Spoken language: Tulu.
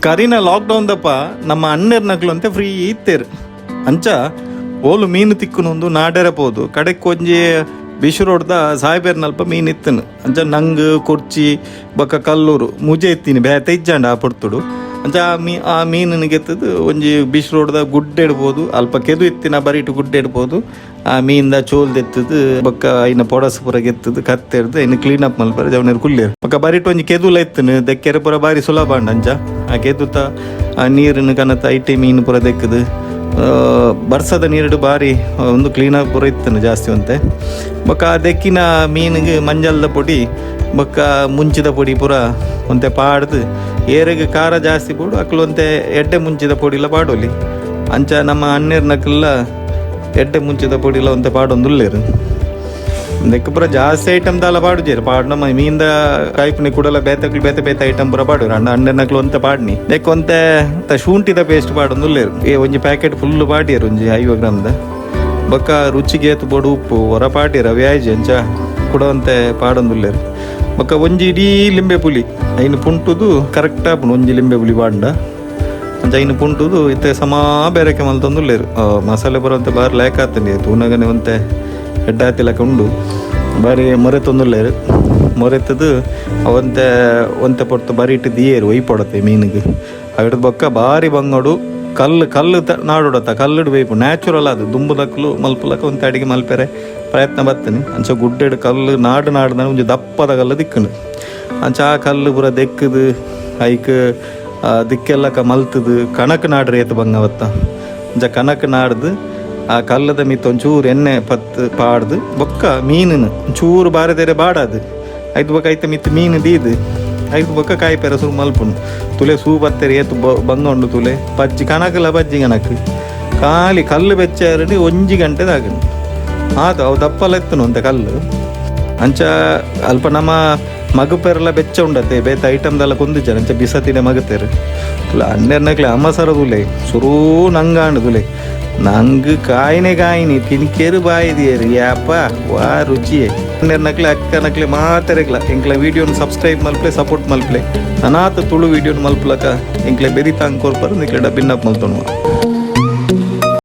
ಕರಿನ ಲಾಕ್ಡೌನ್ ದಪ್ಪ ನಮ್ಮ ಅಣ್ಣೆರ್ನಕ್ಲು ಅಂತೆ ಫ್ರೀ ಇತ್ತೇರು. ಅಂಚ ಓಲು ಮೀನು ತಿಕ್ಕುನೊಂದು ನಾಡೆರ ಪೋದು ಕಡೆಕ್ ಒಂಜಿ ಬಿಶು ರೋಡ್ದ ಸಾಯ್ಬೇರ್ನಲ್ಪ ಮೀನು ಇತ್ತನು. ಅಂಚ ನಂಗ್ ಕುರ್ಚಿ ಬೊಕ್ಕ ಕಲ್ಲೂರು ಮುಜೆ ಇತ್ತೀನಿ, ಬೇತೆ ಇಜ್ಜಾಂಡ ಆ ಪೊರ್ತುಡು. ಅಂಚ ಆ ಮೀನನ್ನು ಗೆತ್ತದು ಒಂಜಿ ಬಿಶು ರೋಡ್ದ ಗುಡ್ಡೆ ಇಡ್ಬೋದು, ಅಲ್ಪ ಕೆದು ಇತ್ತಿನ ಬರಿಟು ಗುಡ್ಡೆ ಇಡ್ಬೋದು. ಆ ಮೀನ್ದ ಚೋಲ್ ದೆತ್ತದು ಬೊಕ್ಕ ಐನ ಪೊಡಸು ಪೂರ ಗೆತ್ತದು ಕತ್ತೆರ್ದು ಐನ ಕ್ಲೀನ್ ಅಪ್ ಮಲ್ಪರೆ ಜವನೇರು ಕುಲ್ಲೇರು. ಬೊಕ್ಕ ಬರಿಟು ಒಂಜಿ ಕೆದುಲ ಇತ್ತನು, ದೆಕ್ಕೆರೆ ಪೂರ ಬಾರಿ ಸುಲಭ ಅಂಡ. ಅಂಚ ಆ ಕೆದುತ ಆ ನೀರಿನ ಕನತ ಐಟೆ ಮೀನು ಪೂರ ದೆಕ್ಕದು ಬರ್ಸದ ನೀರುಡು ಬಾರಿ ಒಂದು ಕ್ಲೀನ್ ಅಪ್ ಪೂರ ಇತ್ತನು ಜಾಸ್ತಿ ಒಂತೆ. ಬೊಕ್ಕ ಆ ದೆಕ್ಕಿನ ಮೀನಿಗೆ ಮಂಜಲ್ದ ಪೊಡಿ ಬೊಕ್ಕ ಮುಂಚಿದ ಪೊಡಿ ಪೂರ ಒಂತೆ ಪಾಡ್ದು, ಏರೆಗ್ ಖಾರ ಜಾಸ್ತಿ ಬೋಡು ಅಕ್ಲು ಒಂತೆ ಎಡ್ಡೆ ಮುಂಚಿದ ಪೊಡಿಲ ಪಾಡೋಲಿ. ಅಂಚ ನಮ್ಮ ಅಣ್ಣೆರ್ನಕ್ಲೆಲ್ಲ ಎಡ್ಡೆ ಮುಂಚಿದ ಪೊಡಿಲ ಒಂತೆ ಪಾಡೊಂದುಲ್ಲೇರು. ದೆಕ್ಕ್ ಪೂರ ಜಾಸ್ತಿ ಐಟಮ್ ದಾಲ ಪಾಡುಜೆರ್, ಪಾಡ್ ನಮ್ಮ ಮೀನ್ದ ಕಾಯ್ಪುನಿ ಕುಡಲ ಬೇತಕ್ಲು ಬೇತೆ ಬೇತೆ ಐಟಮ್ ಪೂರ ಪಾಡುವೆರ್. ಅಣ್ಣ ಅಣ್ಣೆರ್ನಕ್ಲು ಒಂತೆ ಪಾಡ್ನಿ ದೆಕ್ ಒಂತೆ ಶುಂಠಿದ ಪೇಸ್ಟ್ ಪಾಡೊಂದುಲ್ಲೇರು. ಏ ಒಂಜಿ ಪ್ಯಾಕೆಟ್ ಫುಲ್ ಪಾಡಿಯೆರ್ ಒಂಜಿ 50 ಗ್ರಾಮ್ದ. ಬೊಕ್ಕ ರುಚಿಗೆ ಏತ್ ಬೋಡು ಉಪ್ಪು ಹೊರ ಪಾಡಿಯೆರ್ ಅವ್ಯಾಜಿ. ಅಂಚ ಕುಡ ಒಂತೆ ಪಾಡೊಂದುಲ್ಲೇರು. ಬೊಕ್ಕ ಒಂಜಿ ಇಡೀ ಲಿಂಬೆ ಪುಲಿ ಐನು ಪುಂಟುದು ಕರೆಕ್ಟ್ ಆಪುಂಡು ಒಂಜಿ ಲಿಂಬೆ ಪುಲಿ ಪಾಡ್ಂಡ. ಅಂಚ ಐನು ಪುಂಟುದು ಇತ್ತೆ ಸಮಾ ಬೇರೆಕೆ ಮಲ್ತೊಂದುಲ್ಲೇರು. ಮಸಾಲೆ ಪೂರ ಒಂತೆ ಬಾರಿ ಲಾಯ್ಕ್ ಆತುಂಡು, ತೂನಗನೆ ಒಂತೆ ಎಡ್ಡೆ ಆತಿಲಕ ಉಂಡು. ಬಾರಿ ಮೊರೆತೊಂದುಲ್ಲೇರು. ಮೊರೆತದು ಅವಂತೆ ಒಂತೆ ಪೊರ್ತು ಬರಿಟ್ ದಿಯೇರು ಒಯ್ಪೊಡತೆ ಮೀನಿಗೆ. ಅವೆಡ್ದ್ ಬೊಕ್ಕ ಬಾರಿ ಬಂಗೋಡು ಕಲ್ಲು ಕಲ್ಲು ನಾಡೋಡತ್ತ ಕಲ್ಲುಡು ಬೇಯ್ಪು ನ್ಯಾಚುರಲ್ ಅದು ದುಂಬುದಕ್ಲು ಮಲ್ಪುಲಕ ಒಂತೆ ಅಡಿಗೆ ಮಲ್ಪೆರೆ ಪ್ರಯತ್ನ ಬತ್ತನಿ. ಅಂಚ ಗುಡ್ಡೆಡ್ ಕಲ್ಲು ನಾಡು ನಾಡ್ದ ಒಂಜಿ ದಪ್ಪದ ಕಲ್ಲು ದಿಕ್ಕುಂಡು. ಅಂಚ ಆ ಕಲ್ಲು ಪೂರ ದೆಕ್ಕದು ಐಕ್ ದಿಕ್ಕೆಲ್ಲಕ ಮಲ್ತದು ಕಣಕ್ ನಾಡ್ರೆ ಏತ್ ಬಂಗವತ್ತ. ಅಂಚ ಕಣಕ್ ನಾಡ್ದು ಆ ಕಲ್ಲದ ಮಿತ್ತ್ ಒಂಚೂರು ಎಣ್ಣೆ ಪತ್ತು ಪಾಡ್ದು ಬೊಕ್ಕ ಮೀನಿನ ಚೂರು ಬಾರದೆರೆ ಬಾಡದು ಐದು ಬೊಕ್ಕ ಐತ ಮಿತ್ತ್ ಮೀನು ದೀದು ಐದು ಬೊಕ್ಕ ಕಾಯಿ ಪೆರ ಸುರು ಮಲ್ಪುನು. ತುಲೆ ಸೂ ಬತ್ತೆರೆ ಏತ್ ಬಂಗ ಉಂಡು ತುಲೆ. ಪಜ್ಜಿ ಕಣಕಲ ಪಜ್ಜಿ ಕಣಕ್ ಖಾಲಿ ಕಲ್ಲು ಬೆಚ್ಚಾರಡಿ ಒಂಜಿ ಗಂಟೆ ದಾಗನು ಆತ ಅವು ದಪ್ಪಲ ಎತ್ತನು ಒಂತೆ ಕಲ್ಲು. ಅಂಚ ಅಲ್ಪ ನಮ್ಮ ಮಗುಪೆರೆಲ್ಲ ಬೆಚ್ಚ ಉಂಡತೆ ಬೇತೆ ಐಟಮ್ದೆಲ್ಲ ಕೊಂದಿಜ್ಜಾರ. ಅಂಚ ಬಿಸತಿಡೆ ಮಗುತ್ತೇರು ತುಲೆ ಅಣ್ಣೆರ್ನಕ್ಲೆ ಅಮ್ಮಸರ ತುಲೆ ಸುರೂ ನಂಗಾಂಡು ತುಲೆ ನಂಗ್ ಕಾಯಿನೆ ಕಾಯಿನಿ ತಿನ್ಕೇರು ಬಾಯಿದಿಯರು ಯಾಪ ವಾ ರುಚಿಯೇ. ಅಣ್ಣೆರ್ನಕ್ಲೆ ಅಕ್ಕನಕ್ಲೆ ಮಾತೆರೆಗ್ಲ ಎಂಕ್ಲ ವೀಡಿಯೋನ ಸಬ್ಸ್ಕ್ರೈಬ್ ಮಲ್ಪ್ಲೆ, ಸಪೋರ್ಟ್ ಮಲ್ಪ್ಲೆ. ಅನಾಥ ತುಳು ವೀಡಿಯೋನ ಮಲ್ಪಲಕ ಎಂಕ್ಲೆ ಬೆರಿ ತಾಂಗ್ ಕೊರ್ಪರು ನಿಕ್ಲೆ ಡಬ್ಬಿನ ಮಲ್ತೊನುವ.